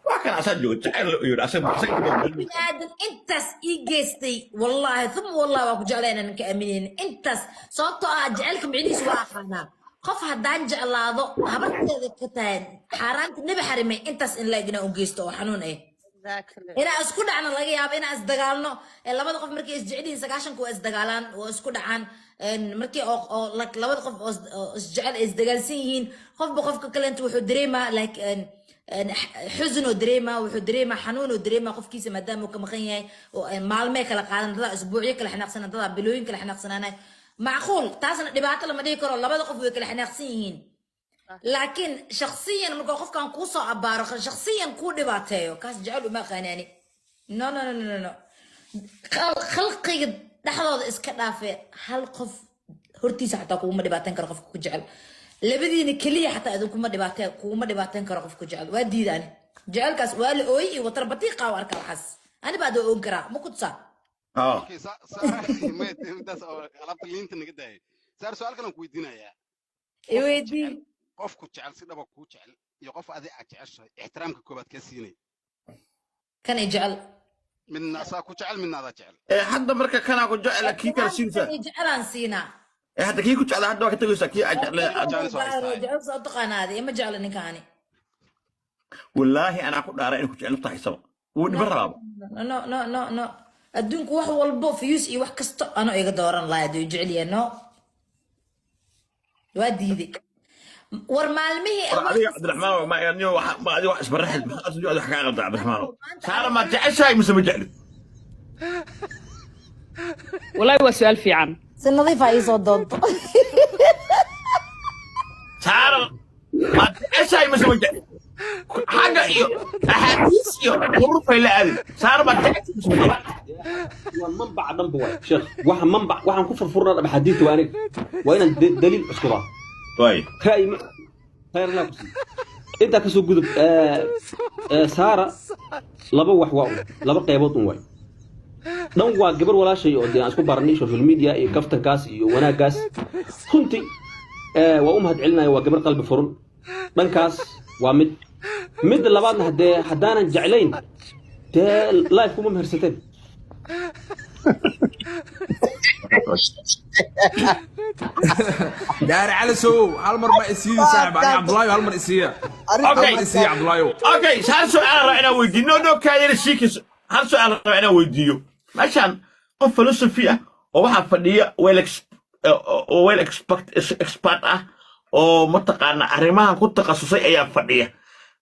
Waa kan asaa jooga jacayl la yidhi asaga. Bini aadan intaas ii geystay, wallaahi uma wallahi waa ku jeclay inaan ka aaminaynin intaas, sababtoo ah jacaylka micnihiisu waa aqaanaa. Qof haddaan jeclaado, habarteeda ka tahay xaaraanta nebi xarimay intaas in la eg inaan u geysto oo xanuun ah, inaan isku dhacno laga yaabo, inaan isdagaalno. Labada qof markay isjecel yihiin, 90-ka waa isdagaalaan, waa isku dhacaan. Markii oo like labada qof oo isjecel ay isdagaalsan yihiin, qofba qofka kaleenta wuxuu dareemaa like xusn oo dareemaa, wuxuu dareemaa xanuun oo dareemaa qofkiisa maadaama uu ka maqan yahay, oo maalmay kala qaadan, dadaa isbuucyo kala xanaaqsanaan, dadaa bilooyin kala xanaaqsanaanay. Macquul, taasna dhibaato lama dhihi karo, labada qof way kala xanaaqsan yihiin. Laakiin shaksiyan markuu qofkan kuu soo abaaro, shaksiyan kuu dhibaateeyo, kaas jecel uma aqaanaani. No, no, no, no, no. Khalqiga dhexdooda iska dhaafe, hal qof hortiisa xataa kuguma dhibaateyn karo qofka ku jecel. Labadiina keliya xataa idinkuma dhibaate, kuguma dhibaateyn karo qofka ku jecel. Waa diidaani jecelkaas, waa la ooyi iyo watar batiiqa u arkaa. Waxaas ani baa oon karaa ma ku tusaa? Ah. Okay, intaas oo alaabta liinta naga daayay. Saar, su'aal kalan ku weydiinayaa. Iweydii. Qofku jecel, si dhaba kuu jecel, iyo qof adi aad jeceshahay, ixtiraamka koobaad kee siinay? Kan i jecel. Midna asaa ku jecel, midna adaa jecel. Ee hadda marka kanaa ku jecela, kii kala siinaysaa? Kan i jecelaan siinaa. Ee hadda kii ku jeclaa hadda waa ka tegaysaa kii aad jeclay. Jaanis waa haystaa. Jecel soo taqaanaadi, ima jecla ninkaani. Wallaahi anaa ku dhaaray inay ku jecel tahay, saba wuu dhiban rabaaba. No, no, no, no. Adduunku wax walbo, views iyo wax kasta ano iga dooran lahaa hadduu jecel yahay. No, waa diiday. War maalmihii War adiga Cabdiraxmaan, ma niyo waxa ma adiga wax isbaraxid, maxaa adiga wax kaa qaldan? Cabdiraxmaan, Saara ma jeceshahay mise ma jeclid? Wallahi waa su'aal fiican. Si nadiifa ii soo doonto. Saara ma jeceshahay mise ma jeclid? Xagga iyo axaadiis iyo hurufay la aadin. Saara ma jeceshahay mise ma jeclid? Waa manbaca dhanba waay, sheekh. Waxa manbac waxaan ku furfurnaa dhab xadiidta waa aniga, waa inaan daliil cuskudaa. Waay. Ra'yi ma khayr laa ku siiyo. Intaa kasoo gudub. Saara laba wax waa un laba qaybood un waay. Dhan waa gabar walaashay oo dee aan isku baranay social media iyo kaftankaas iyo wanaaggaas. Runtii waa u mahad celinaya, waa gabar qalbi furun. Dhankaas waa mid. Midda labaadna, haddee haddaanan jeclayn, dee life kuma mehersateen. Gaari cali sow, hal mar ma isiidi saaxib? Ani Cabdullaahi hal mar isiiya. Hal mar isiiya, Cabdullaahi. Okay, hal su'aal rabaa inaan weydiiyo. No, no, kaayana shiikis. Hal su'aal rabaa inaan weydiiyo. Meeshaan qof philosophy ah oo waxaa fadhiya oo well expert expert ah oo mataqaana arrimahan ku takhasusay ayaa fadhiya.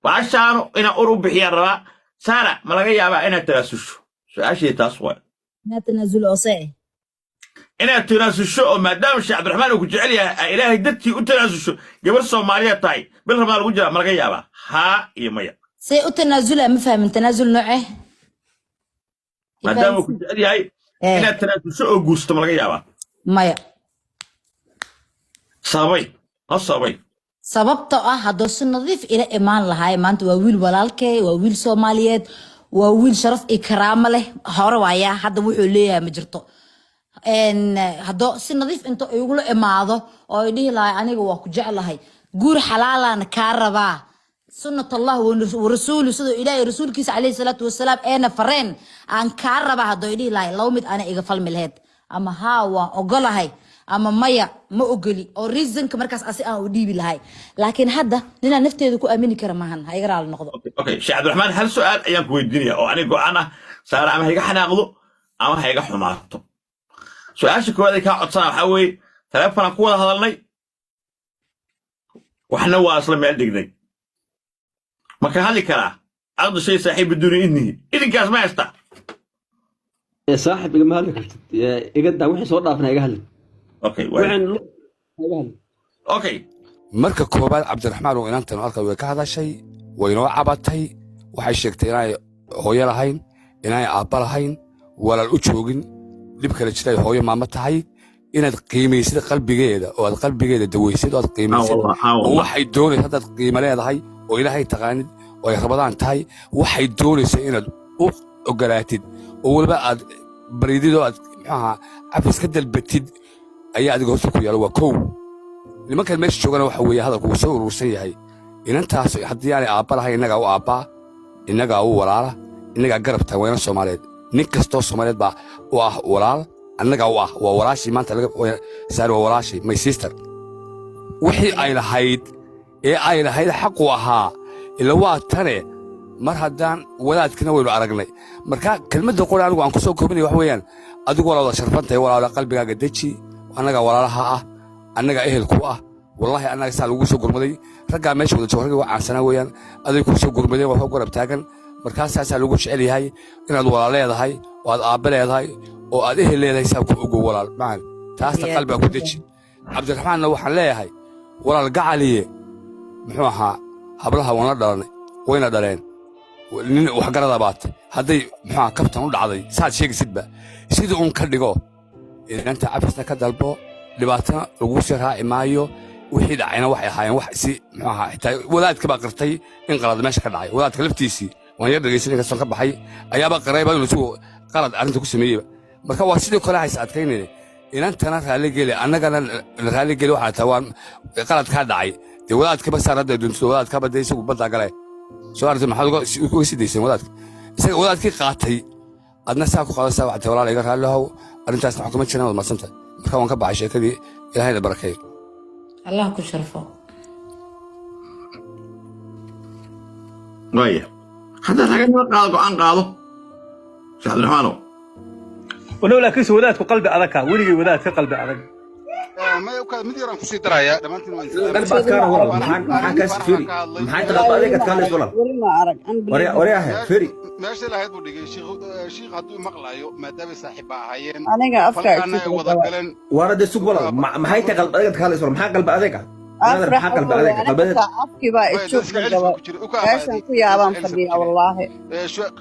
Baashaanu inaan ur u bixiyaan rabaa. Saara, ma laga yaabaa inaad tanaasusho? Su-aashii taas waay. Inaad tanaasulo oo see? Inaad tanaasusho oo maadaama Sheekh Cabdiraxmaan uu ku jecel yahay aa Ilaahay dartii u tanaasusho, gabar Soomaaliya tahay, bil Ramadaan lagu jiraa, ma laga yaabaa? Haa iyo maya. See u tanaasula? Ma fahmin, tanaasul nooce? Maadaama uu ku jecel yahay, inaad tanaasusho oo guursato, ma laga yaabaa? Maya. Sababay ha sababay? Sababtoo ah hadduu si nadiif ila imaan lahaay maanta, waa wiil walaalkay, waa wiil Soomaaliyeed, waa wiil sharaf iyo karaamo leh. Hore waayaa, hadda wuxuu leeyahay ma jirto. Hadduu si nadiif inta igula imaado oo ay dhihi lahay, "Aniga waa ku jeclahay, guur xalaalaan kaa rabaa, sunnat Allah wa rasuulu, sidoo Ilaahay rasuulkiisa calayhi salaatu wasalaam eena fareen aan kaa rabaa," hadduu ay dhihi lahay, laba mid ana iga falmi lahayd: ama haa, waan ogolahay, ama maya, ma ogoli, oo reasonka markaas asi aan u dhiibi lahay. Laakiin hadda ninaan nafteeda ku aamini kara maahan, ha iga raali noqdo. Okay, Sheekh Cabdiraxmaan, hal su'aal ayaan ku weydiinaya oo aniga go'aan ah. Saara ama ha iga xanaaqdo ama ha iga xumaato. Su-aasha koowaad ay kaa codsanaa waxaa weeye, taleefonaan ku wada hadalnay, waxna waa isla meel dhignay. Ma ka hadli karaa caqdu shay saaxiib biduuni idnihi? Idinkaas ma haystaa? Saaxib, igama hadli kartid. Iga daa wixii soo dhaafna, iga hadlin. Okay, waay. Wixii iga hadlin. Okay. Marka koowaad, Cabdiraxmaan oo inantan halka way ka hadashay, waynoo cabatay. Waxay sheegtay inaanay hooyo lahayn, inaanay aabba lahayn, walaal u joogin, dhib kale jira, ay hooyo maamo tahay. Inaad qiimaysid qalbigeeda oo aad qalbigeeda dawaysid oo aad qiimaysid oo waxay doonaysa haddaad qiimo leedahay oo Ilaahay taqaanid oo ay Rabadaan tahay, waxay doonaysa inaad u ogolaatid oo weliba aad baridid oo aad muxuaha cafis ka dalbatid ayaa adiga horta ku yaala. Waa kow. Nimankan meesha joogana waxa weeye hadalku wuu soo urursan yahay. Inantaas haddii aanay aabba lahayn, innagaa u aabbaa. Innagaa u walaala, innagaa garab taagan Soomaaliyeed. Nin kastoo Soomaaliyeed baa u ah walaal, annagaa u ah. Waa walaashii maanta laga saari, waa walaashii, my sister. Wixii ay lahayd ee ay lahayd xaqu ahaa ila waa tane. Mar haddaan wadaadkina waynu aragnay, marka kelmadda qori anigu aan ku soo koobinaya wax weeyaan: adigu walaal wada sharfantahay, walaala, qalbigaaga deji. Annagaa walaalaha ah, annagaa ehelku ah. Wallaahi annaga saa lagu soo gurmaday. Raggaa meesha wada jooga ragga waa caansanaa weeyaan. Aday kuu soo gurmadeen, waa ku garab taagan. Markaa saasaa lagu jecel yahay inaad walaal leedahay oo aad aabbe leedahay oo aad ehel leedahay. Saa ku ogow, walaal macan, taasna qalbiga ku deji. Cabdiraxmaanna waxaan leeyahay, walaal gacaliye, muxuu ahaa, hablaha waan la dhalanay, wayna dhaleen. Nin waxgarada baatay. Hadday muxuu kabtan u dhacday saad sheegaysidba, sidii uun ka dhigo, inanta cafisna ka dalbo, dhibaatana lagu sii raaci maayo. Wixii dhacayna waxay ahaayeen wax si muxuu ahaa, xitaa wadaadka baa qirtay in qalad meesha ka dhacay. Wadaadka laftiisii waan yar dhegaysanay, kastoon ka baxay ayaaba qirayba inuu isagu qalad arrinta ku sameeyeyba. Marka waa sidii kale, hays adkaynayne, inantana raalli geli, annagana raalli geli. Waxaa taa waan qalad kaa dhacay dee. Wadaadkaba saar hadda duntido, wadaadkaba dee isagu baddaa gale soo aragtay. Maxaad uga sii dayseen wadaadka? Isaga wadaadkii qaatay, adna saa ku qaadaysaa. Waxaa walaal iga raalli ahow, arrintaasna wax kama jiraan, waad madsantay. Marka waan ka baxay sheekadii. Ilaahayna barakeeyo. Allah ku sharfo. Waaya, hadda raganimo qaado, go'aan qaado, Sheekh Cabdiraxmaanow. Walow laakiinse wadaadku qalbi adag ka weligay, wadaad ka qalbi adag. Maya, mid yaraan kusii darayaa. Dhammaantiin waan Qalbi adkaana, walaal. Maxaa kaas firi? Maxay tahay qalbi adeeg adkaanaysa, walaal? Weli ma arag. Waryahe, firi. Meesha lahayd buu dhigay shiikh hadduu maqlaayo, maadaamay saaxiibba ahaayeen Aniga afka falkaana ay wada galeen. Waana dee, sug walaal. Maxay tahay qalbi adeeg adkaanaysa, walaal? Maxaa qalbi adeeg ah? Naadir, maxaa qalbi adeeg ah? Qalbi adeeg. Afkii baa ijoog gaba meeshan ku yaabaan fadhiya, wallaahi.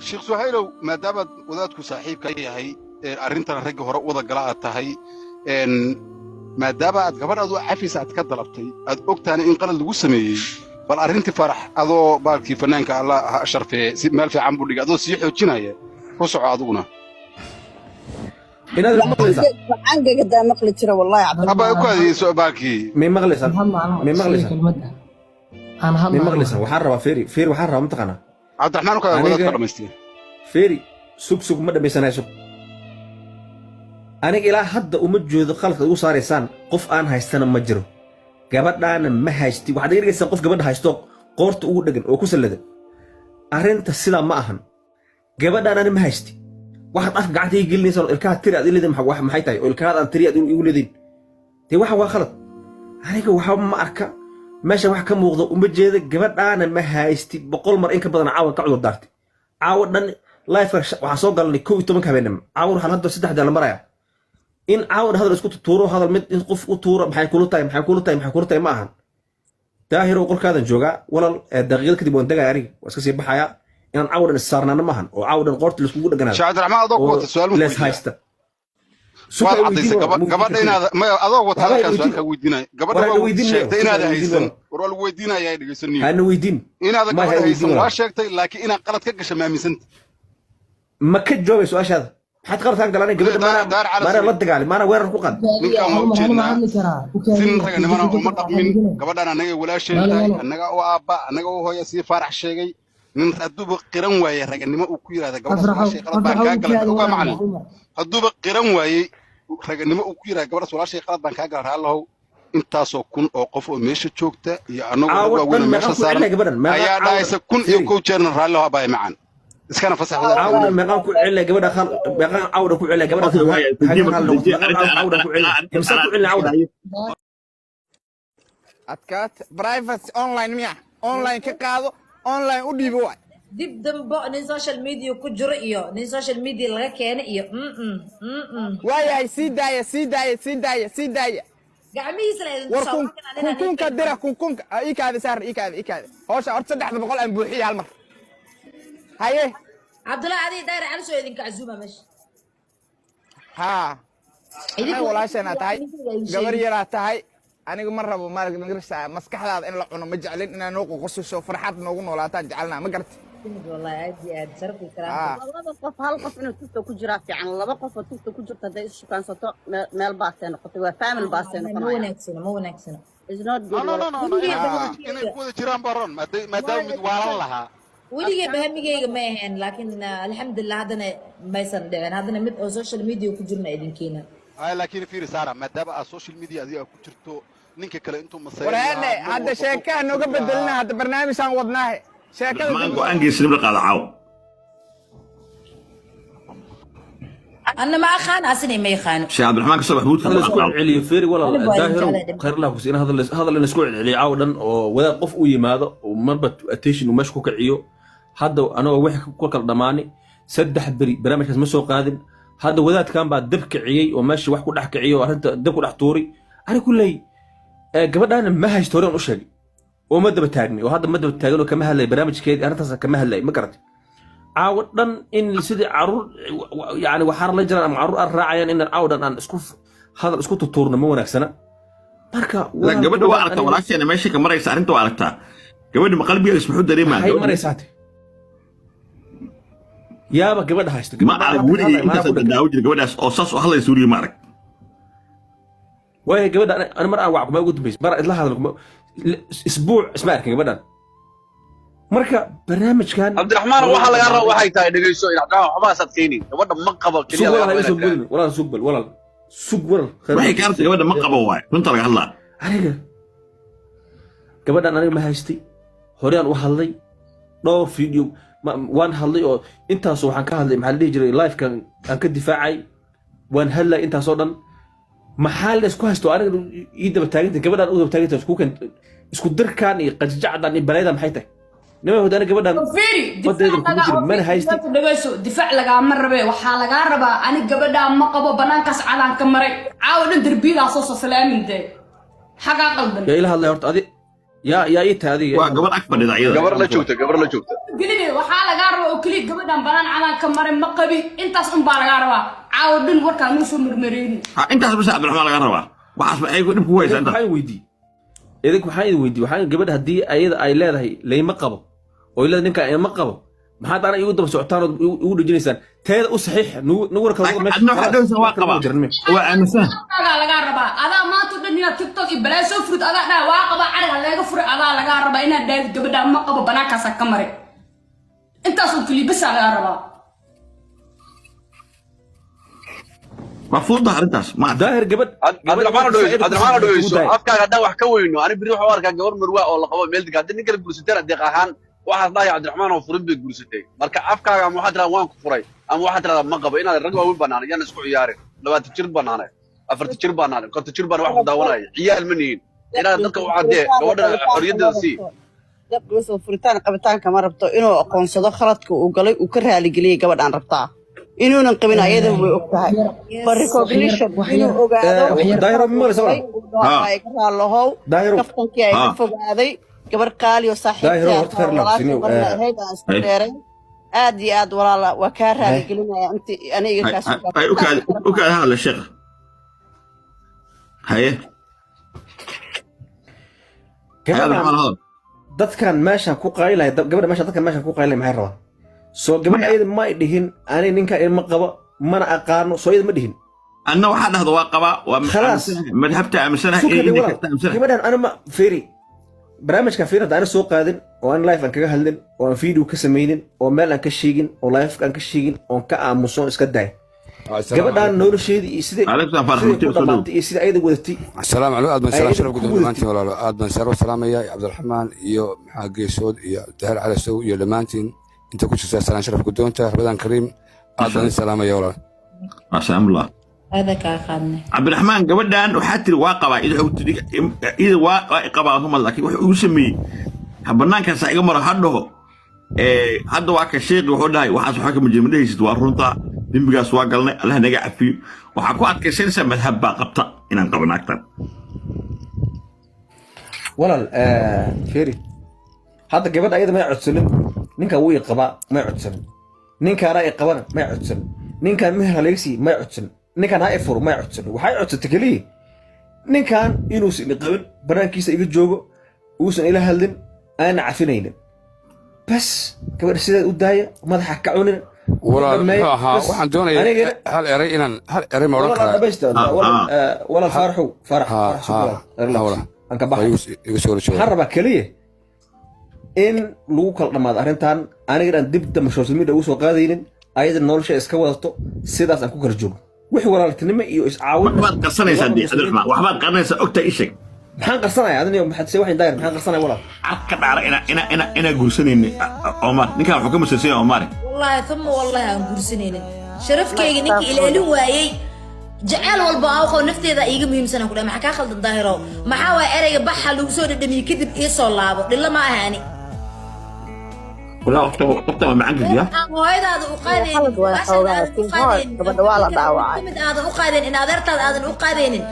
Sheekh Suhaylow, maadaamaad wadaadku saaxiibka yahay, arrintan ragga hore wada gala aad tahay, maadaama aad gabadh adu cafis aad ka dalabtay, aad ogtaana in qalad lagu sameeyey, bal arrintii Farax adoo baalkii fanaanka Allah ha sharfee si meel fiican buu dhigay, adoo sii xoojinaya, ku soco adiguna. Inaad maqlaysaa? Macaangaga daa maqli jira, wallaahi. Abba ku adiyeyso baalkii. May maqlaysaa? May maqlaysaa? May maqlaysaa? Waxaan rabaa, feri feri, waxaan rabaa mataqaanaa. Cabdiraxmaan ku wadaadka dhamaystir. Feri, sug sug, ma dhammaysanay, sug. Aniga ilaa hadda uma jeedo khaladka igu saaraysaan. Qof aan haystana ma jiro, gabadhaana ma haysti. Waxaad iga dhigaysaan qof gabadha haysto, qoorta ugu dhegan oo ku sallada. Arrinta sidaa ma ahan. Gabadhaan ani ma haysti. Waxaad afka gacanta iga gelinaysaan oo ilkaha tiri aad ileediin maxay tahay? Oo ilkahaad aan tiri aad igu leediin, dee waxa waa khalad. Aniga waxa ma arka meesha wax ka muuqda, uma jeeda. Gabadhaana ma haysti. 100 mar in ka badan caawa ka cudur daartay. Caawa dhan live waxaan soo galnay 11-ka habeenimo. Caawa waxaan hadda 3-da la maraya in caawa hadal isku tuuro, hadal mid in qof u tuuro. Maxay kula tahay? Maxay kula tahay? Maxay kula tahay? Ma ahan. Daahirow, qolkaadan joogaa, walal. Daqiiqad kadib waan degaya aniga, waa iska sii baxaya. Inaan caawa dhan issaarnaano maahan oo caawa dhan qoorta laiskugu dheganaado Sheekh Cabdiraxmaan, adoo ku oo wata su'aal ma lees weydiiyaa? Haysta. Waad caddaysay gabadha inaad maya adoo wata halkaan su'aal kaa weydiinaya. Gabadha War, waa weydiin mayo. sheegtay inaad Weydiin haysan. walaal. War, waa lagu weydiinayaa, dhegeysaniyo. Hana weydiin. Inaad Ma gabadha ha haysan weydiin waa walaal. sheegtay, laakiin inaad qalad ka gashay maaminsanta. Ma ka jawaabay su-aashaada? Maxaad qaladkaan galanay? Gabadha maana Daar cala maana la dagaalay, maana weerar ku qaad. Ninkan waa ujeednaa, sin raganimana uma dhaqmin. Gabadhan annaga walaasheen tahay, annaga u aabba, annaga u hooya. Sii Faarax sheegay, nin hadduuba qiran waaye raganimo uu ku yidhahda gabadhaas walaashay qalad baan kaa galay, ogaa macalin, hadduuba qiran waayey raganimo uu ku yidhahda gabadhaas walaashay qalad baan kaa galay, raallohow, intaasoo kun oo qof oo meesha joogta iyo annagoo Caawa rag waaweyn oo dhan meesha meeqaan ku saaran celinay gabadhan? Ayaa caawa dhahaysa 1001 Fiiri. jeerna raalloho abbaay macan, iskana fasax wadaadka. Caawa dhan meeqaan ku celinay gabadha? Khal meeqaan caawa dhan ku celinay gabadha? Haga raali noqoto. Meeqaan caawa dhan ku celinay? Imsaan ku celinay caawa dhan? Adkaat private online miya? Online ka qaado, online u dhiibo waay. Dib dambo nin social media ku jiro iyo nin social media laga keenay iyo Waayahay, sii daaya, sii daaya, sii daaya, sii daaya. Gacmihiisa la idin War tusaa. kun Waa kan anina kunkunka dira, kunkunka. Ii kaadi saar, ii kaadi, ii kaadi. Howsha horta 300 aan buuxiya hal mar. Haye. Cabdullahi, adiga Daayir Cali soo idinka casuuma meesha. Haa. Idinku anaga walaasheenaa tahay, idinka idin gabar sheegin. Yaraa tahay. Aniga ma rabo maaragta maskaxdaada in la cuno, ma jeclin. Inaa noo qoqosasho, farxad noogu noolaataan jecelnaa, ma garata? Wallahi aad iyo aad sharaf iyo Haa. karaamo. Labada qof, hal qof inuu tufta ku jiraa fiican. Laba qof oo tufta ku jirta hadday is shukaansato, meel baasay noqotay, waa family baasay Ma noqonayaan. wanaagsana, ma wanaagsana. Is not No, good. no, no, no, no, Walaal. inay ku wada jiraan baa ron, maadaama mid waalan lahaa. Weligay bahamigayga ma ahayn, laakiin alxamdulilah, haddana maysan dhicin, haddana mid oo social media ku jirna idinkiina. Ay, laakiin fiiri Saara, maadaama aad social media adiga ku jirto, ninka kale intuu masayr Warheene, hadda sheekaha nooga bedelina, hadda barnaamijaan wadnaahe sheekada. Cabdiraxmaan go'aan geesinimo la qaada caaw. Anna ma aqaan, asina ma yaqaano. Sheekh Cabdiraxmaan kasoo bax buudka. Hadal isku celceliyo, feeri walaal. Anigu waa idin Daahirow, jeclahay. Khayr Allah ku siin. Hadal in isku celceliyo caaw dhan oo wadaad qof u yimaado oo marba attention uu meesha ku kiciyo. Hadda anagoo wixii ku kala dhammaanay 3 beri barnaamijkaas ma soo qaadin. Hadda wadaadkan baa dab kiciyey oo meesha wax ku dhex kiciyey oo arrinta dab ku dhex tuuray. Ani kulley gabadhaana ma haysto, horeen u sheegay oo ma daba taagni, oo hadda ma daba taagin oo kama hadlay barnaamijkeedii, arrintaas kama hadlay, ma garatay? Caawo dhan in sidii caruur yani waxaana la jiraan ama caruur aan raacayaan inaan caawo dhan aan isku hadal isku tutuurno ma wanaagsana. Marka La gabadha waa aragtaa, walaasheena meesha ka maraysa arrinta waa aragtaa. Gabadha ma qalbigeeda muxuu dareemaa? Maxay maraysaa te? Yaaba gabadha haysto. Ma arag weligay intaas daawo jira gabadhaas oo saas u hadlaysa, weligay ma arag. Waayo gabadha ani mar aan wac kuma ugu dambaysa, mar isla hadal kuma isbuuc isma arkin gabadhan. Marka barnaamijkan Cabdiraxmaan, waxaa lagaa raba waxay tahay, dhegeyso Cabdiraxmaan, waxba has adkaynin, gabadha ma qabo sug keliya walaal lagaa iga soo raba inaad gudbin walaal, sug bal walaal, sug walaal. Khayr. Waxay ka aragtay gabadha ma qabo waay, runta laga hadlaa. Aniga gabadhan aniga ma haystay, horeyaan u hadlay dhowr video waan hadlay oo intaasoo waxaan ka hadlay, maxaa la dhihi jiray, livekan aan ka difaacay, waan hadlay intaasoo dhan. Maxaa la isku haysto aniga ii daba taaganta, gabadhan u daba taaganta, isku kan isku dirkaan iyo qajajacdan iyo balaayadan maxay tahay? Nima hod aniga gabadhan Fiiri, badeeda kuma jiro, mana haystay. Dhegeyso, difaac lagaama rabe, waxaa lagaa rabaa ani gabadhaa ma qabo, banaankaas calaan ka maray, caawa dhan derbiyadaa soo salaamin dee, xagaa qaldan. Yaa ila hadlay horta? Adi yaa ii tahay adiga? Waa gabadh ag fadhida iyada. Gabar la joogta, gabar la joogta. Geline, waxaa lagaa rabaa oo keliya gabadhan banaan calaan ka maray, ma qabi, intaas un baa lagaa rabaa. Caawa dhan warkaan nuu soo marmareyni. Ha, intaas bas Cabdiraxmaan laga rabaa. Waxaas maxay ku dhib ku haysaa idinku intaas? Waxaan weydiiyey idinku, waxaan idin weydiiyey, waxaan gabadha haddii ayada ay leedahay layma qabo oo ay leedahay ninkaan ima qabo, maxaad ana igu daba socotaan ood igu dhejinaysaan? Teeda u saxiix nuguna kala wada meesha. Adna waxaad dhahaysaa waa qabaa, waa aaminsan. Adaa lagaa rabaa, adaa maanta o dhan inaad TikTok iyo balaayo soo furid, adaa dhaha waa qabaa, cariga laga furay, adaa lagaa rabaa inaad dhahdid gabadhaa ma qabo, banaankaasaa ka maray, intaas oo keliya basaa lagaa rabaa. Waa fududaha arrintaas ma Daahir, gabadh Cabdiraxmaan, dhegeyso, Cabdiraxmaan, dhegeyso, afkaaga haddaan wax ka weyno, ani biri waxaan u arkaa gabar marwa oo la qabo meel dega. Haddii nin kale guursateen, deeq ahaan waxaas dhahay Cabdiraxmaan oo furin bay guursatay. Marka afkaaga ama waxaad tirahdaa waan ku furay ama waxaad tirahdaa ma qabo. Inaad rag waaweyn banaanay, yaan isku ciyaarin. 20 jir banaanay, 40 jir banaanay, 50 jir baan wax ku daawanaya, ciyaal ma nihin. Inaad dadka u caddee, gabadha xorriyaddeeda sii. Gabdhiisa furitaan qabitaanka ma rabto, inuu aqoonsado khaladka uu galay, uu ka raaligeliyay gabadhaan rabtaa. Inuunan qabin ayada way og tahay, but recognition inuu ogaado Daahiro, ma maqlaysaa walaal? ay ka raalahow Daahiro. kaftankii ay ka fogaaday, gabar qaali oo Daahiro, horta khayr saaxiibtii laab siniyo, walaashay marna ahayd aan isku dheeray aad iyo aad. Walaala, waa kaa raaligelinaya inti aniga kaas. Ay, u kaadi, hadla sheekh, haye. Gabadhan Cabdiraxmaan, hadal. Dadkan meeshan ku qaylaya, gabadha meesha, dadkan meeshan ku qaylaya maxay rabaan? Soo gabadha ayada ma ay dhihin ani ninkan ilma qabo mana aqaano, soo iyada ma dhihin. Anna waxaa dhahda waa qabaa, waa Khalaas. aaminsanahay, madhabta aaminsanahay Sukadi iyo walaal, karta aaminsanahay. Gabadhan ana ma fiiri barnaamijkan, fiiri, hadda ana soo qaadin oo aan live aan kaga hadlin oo aan video ka samaynin oo meel aan ka sheegin oo live aan ka sheegin oon ka aamuso oon iska daay, gabadhan nolosheedii iyo siday Aleykum salaam, Faarax, siday ku Murti, soo dhow. dhamaatay iyo sida ayada wadatay. Asalaamu calaykum, aad baan salaam Ayada sharaf ku guud wadatay. dhammaantiin walaalo, aad baan sharaf salaamaya Cabdiraxmaan iyo maxaa Geesood iyo Dahir Calasow iyo dhammaantiin inta ku jirta, salaan sharaf guddoonta. Ramadaan kariim, aad baan idin salaamaya walaal. Maasha Allah. Aada kaa qaadnay. Cabdiraxmaan, gabadhan waxaa tiri waa qabaa, ida wuxuu tiri ida waa i qabaa huma, laakiin wuxuu igu sameeyey ha banaankaas ha iga maro ha dhaho. Hadda waa ka sheekhi wuxuu dhahay waxaas waxaa kama jira, ma dhehaysid waa runta, dembigaas waa galnay, Allah naga cafiyo. Waxaa ku adkaysanaysaa madhab baa qabta inaan qabo naagtan. Walaal, fiiri, hadda gabadha ayada may codsanin ninkan wuu i qabaa, may codsanin ninkaana i qabana, may codsanin ninkan meher halaga siiy, may codsanin ninkan ha i furo, may codsanin. Waxay codsatay keliya ninkan inuusan i qabin, banaankiisa iga joogo, uusan ila hadlin, aana cafinaynin. Bas gabadha sideed u daaya, madaxa ka cunina. Walaal, Dhammeey, muxuu ahaa? bas. Waxaan doonayaa hal eray inaan hal eray ma odhan walaal karaa? dhamaysta walaal, walaal Faaraxow, Faarax, Ha Faarax, ha walaal, relax. Ha walaal. Aan ka baxay. Igu soo waxaan horjeeda. Rabaa keliya In lagu kala dhammaado arrintan, aniga aan dib dambe social media ugu soo qaadaynin, ayada nolosha iska wadato, sidaas aan ku kala joogno, wixii walaaltinimo iyo iscaawin. Waxbaad qarsanaysaa dee, Cabdiraxmaan, waxbaad qaranaysaa, ogtaa, ii sheeg. Maxaan qarsanaya adina? Maxaad se waxaan daayir? Maxaan qarsanaya, walaal? Cad ka dhaara ina guursanayni Omar. Ninkan wuxuu ka masalsan yahay Omar. Wallaahi uma wallaahi aan guursanaynin. Sharafkayga ninka ilaalin waayey, jaceyl walba aan qabo nafteeda iiga muhiimsan ku dhahay. Maxaa kaa khaldan, Daahirow? Maxaa waay ereyga baxa lagu soo dhadhamiyey kadib ii soo laabo? Dhilla ma ahani. Walaa qofta waa macan geliya. Aan hooyadaada u qaadaynin, Khalad waay walaashaada xoogaa, aadan u laakiin hooy, qaadaynin, gabadha waa la dhaawacay. Mid aadan u qaadaynin, in adeertaada aadan u qaadaynin.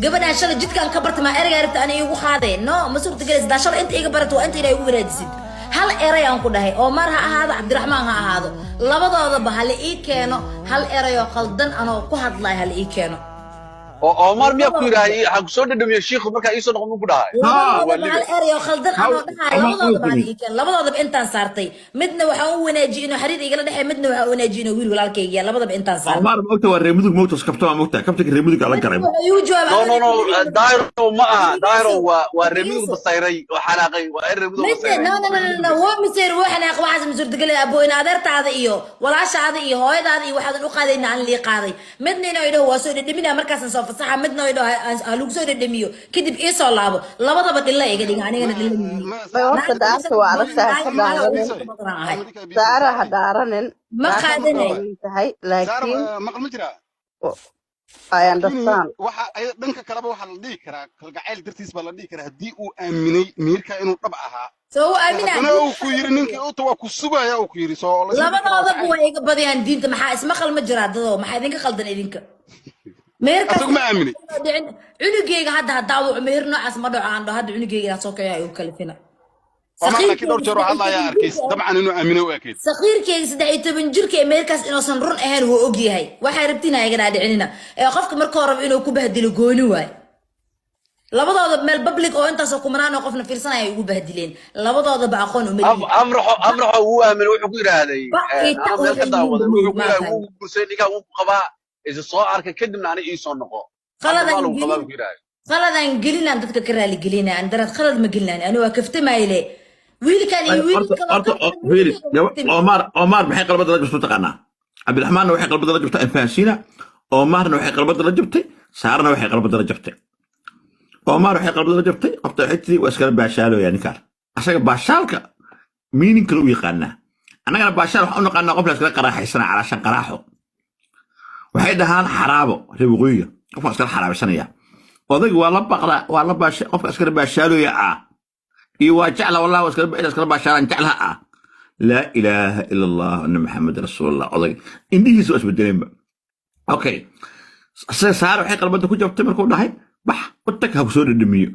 Gabadhaan shalay jidkaan ka bartay, maa ereygaa rabta ani iigu qaadeen? No, ma suurtagelaysa. Daa shalay inta iiga barata waa inta inaa igu wanaajisid. Hal eray aan ku dhahay, Omar ha ahaado, Cabdiraxmaan ha ahaado, labadoodaba hala ii keeno hal erayoo qaldan anoo ku hadlayo, hala ii keeno. Oo Omar miyaa ku yidhaahay waxaan kusoo dhadhamiyey shiikhu markaa iisoo noqon ku dhahay? Labadoodaba hal erayoo khaldan anoo dhahayo, labadoodaba hala ii keeno. Labadoodaba intaan saartay, midna waxaan u wanaajiyey inuu xiriir igala dhexey, midna waxaan u wanaajiyey inuu wiil walaalkayga yahay. Labadaba intaan saartay. Omar ma ogta waa reer Mudug, moogta kabta waa moogta kabtanka reer Mudug la garay. Wuxuu iigu jawaabay No, no, no, Daahiro ma aha. Daahiro waa reer Mudug basayray oo xanaaqay, waa reer Mudug midna basayray. No, no, no, no, no, waa miseer, waa xanaaq. Waxaas ma suurtagelay, abo. In adeertaada iyo walaashaada iyo hooyadaada iyo waxaadan u qaadayna aan lii qaaday. Midna inuu idhaho waa soo dhedhamina markaasan soo fasaxa, midna idhaho ha lagu soo dhedhamiyo kadib ii soo laabo. Labadaba dhilla iga dhiga, anigana dhilla. May, horta dhaarta waa adag tahay, ha dhaaranin. Saara, ha dhaaranin. Ma Dhaarta qaadanayo. waa weyn tahay, laakiin Maqal ma jiraa? I understand. Waxa dhanka kaleba waxaa la dhihi karaa kalgacayl dartiis baa la dhihi karaa, haddii uu aaminay miirka inuu dhab ahaa. Soo u aaminaa. Haddana uu ku yiri ninkii uta waa ku sugaya, uu ku yiri soo la isma dhihi karaa waa Labadoodaba jacayl. waa iga badiyaan diinta. Maxaa ismaqal ma jiraa, dadoo? Maxaa idinka qaldan idinka? Meherkaas Asagu ma aaminay. dhicin. Cunugeyga hadda haddaa wuxuu meher noocaas ma dhaco aan dhaho hadda, cunugeyga inaan soo kaciyo igu kalifina. Omar laakiin dhowr jeer oo hadlayaa arkays, dabcan inuu aaminay u ekeyd. Sakiirkeyga 13 jirka ee meherkaas inuusan run ahayn wuu og yahay. Waxay rabtiin ayaganaa dhicinina ee qofka marka hore rabo inuu ku bahdilo gooni waay. Labadooda meel public oo intaasoo kumanaan oo qofna fiirsanaya ay ugu bahdileen. Labadoodaba aqoon uma lihi. Afraxo, Afraxo wuu aaminay. Wuxuu ku yidhaahday Ba ita anaa meel ka waxay daawaday, yihiin wuxuu ku yidhahday maaqan. wuu guursay ninkan, wuu ku qabaa, isa soo arkay, kadibna ani iisoo noqo. Hadda Qaladan waa lagu qabaa gelin buu ku yidhahday. Qaladan gelinaan dadka ka raali gelinaa. Aan darad qalad ma gelinaan, ani waa kaftamayle wiilkan iyo wiil Horta kaloo horta kaftan fiiri wiilkayga kaftami. Omar, Omar maxay qalbada la jabtay taqaanaa? Cabdiraxmaanna waxay qalbada la jabtay anfahansiina. Omarna waxay qalbada la jabtay, Saarana waxay qalbada la jabtay. Omar waxay qalbada la jabtay, qofta waxay tiri waa iskala baashaalooya ninkaan. Asaga baashaalka meaning kale u yaqaanaa, annagana baashaal waxaan u naqaanaa qof la iskala qaraaxaysana, calaashan qaraaxo waxay dhahaan, xaraabo reer waqooyiga, qofka iskala xaraabaysanaya. Odayga waa la baqdaa, waa la baasha, qofka iskala baashaalooya ah iyo waa jecla, wallahi waa iskala ina iskala baashaalaan jeclaha ah. Laa ilaaha ila Allah, anna Maxamed rasuulullah. Odayga indhihiisa waa isbedeleenba. Okay, asaga Saare waxay qalbada ku jabtay markuu dhahay bax u tag, ha ku soo dhadhamiyo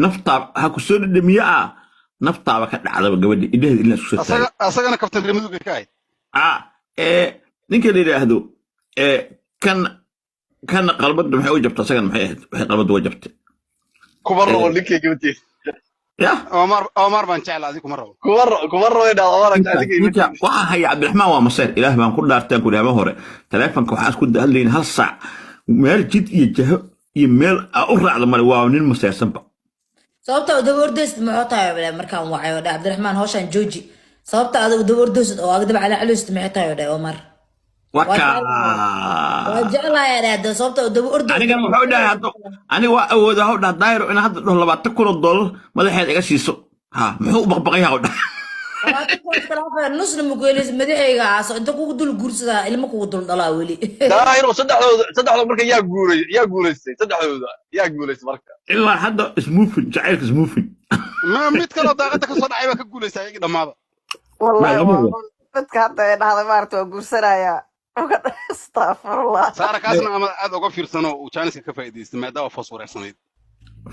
naftaa, ha ku soo dhadhamiyo ah, naftaaba ka dhacdaba gabadhi, indhaheeda ilaa isku soo taagay. Asagana kaftan reer Mudug ka ahayd. Ah, ee ninka la yidhaahdo ee kan kan qalbada maxay u jabtay asagana? Maxay ahayd waxay qalbada uga jabtay? Kuma rabo ninkay gabartiisa. Ya. Omar, Omar baan jecla, adiga kuma rabo. Kuma rabo, kuma rabo inaad Omar adiga Ninka waxaa haya Cabdiraxmaan waa maseer. Ilaah baan ku dhaartaan ku dhaama hore taleefanka waxaan isku hadlayn hal saac, meel jid iyo jaho iyo meel aa u raacda male, waa nin maseersanba. Sababta u daba ordaysid muxuu tahay oo markaan wacay oo dhahay Cabdiraxmaan hawshaan jooji, sababta aad u daba ordaysid oo aad daba calaacalaysid maxay tahay oo dhahay Omar? Waa Waa kaa jeclahay dhahda, sababta u daba ordaysid. Anigana wuxuu dhahay hadda aniga waa awooda hau dhaha Daahiro inaan hadda dhaho 20,000 oo dollar madaxeed iga siiso, ha muxuu u baqbaqay ha u dhaha. 20,000 iskhilaafaya, nusna ma kuhelaysid. Madaxayga aaso inta kugu dul guursadaa, ilmo kugu dul dhalaa weli. Daahiro, saddexdooda marka yaa guuray, yaa guulaystay? Saddexdooda yaa guulaystay marka? Ilaa hadda ismuufin, jacaylka ismuufin. Ma mid kaloo daaqada ka soo dhacay baa ka guulaysta ayagii dhammaaba. Wallahi lama waa hubo. run. Dadka hadda ay dhahda maarata waa guursanayaa. Astafurullah. Saara, kaasna ama aad uga fiirsano uu jaaniska ka faa'iidaystay maadaama foos wareersanayd.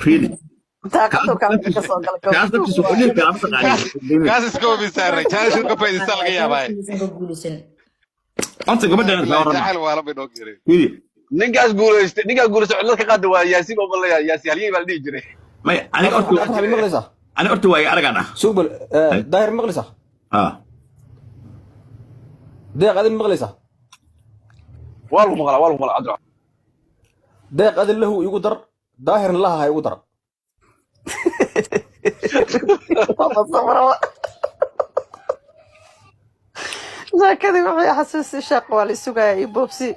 Fiiri. Daaqadu kale ka soo galay. Kaas naftiisa wuxuu dhihi karaa mataqaani. Kaas iska hubi saaray, jaanis ka faa'iidaysta laga yaabaa. Ka guulaysan. Horta gabadhan iska warrama. Jacayl waa la bay noo geereen. Fiiri. Ninkaas guulaystay, ninkaas guulaystay cillad ka qaada waa Yaasiin oo malaya Yaasiin halyey baa la dhihi jiray. May, aniga horta Afrax, ma maqlaysaa? Aniga horta waayo aragaan ah. Sugbal, Daahir, ma maqlaysaa? Ah. Deeq, adin maqlaysaa? Waa lagu maqlaa, waa lagu maqlaa, Cabdiraxmaan. Deeq, adin lahu igu dar, Daahirna laha ha igu dar. Sheekadii waxay xasuusi, sheeq waa la sugaya iyo boobsi.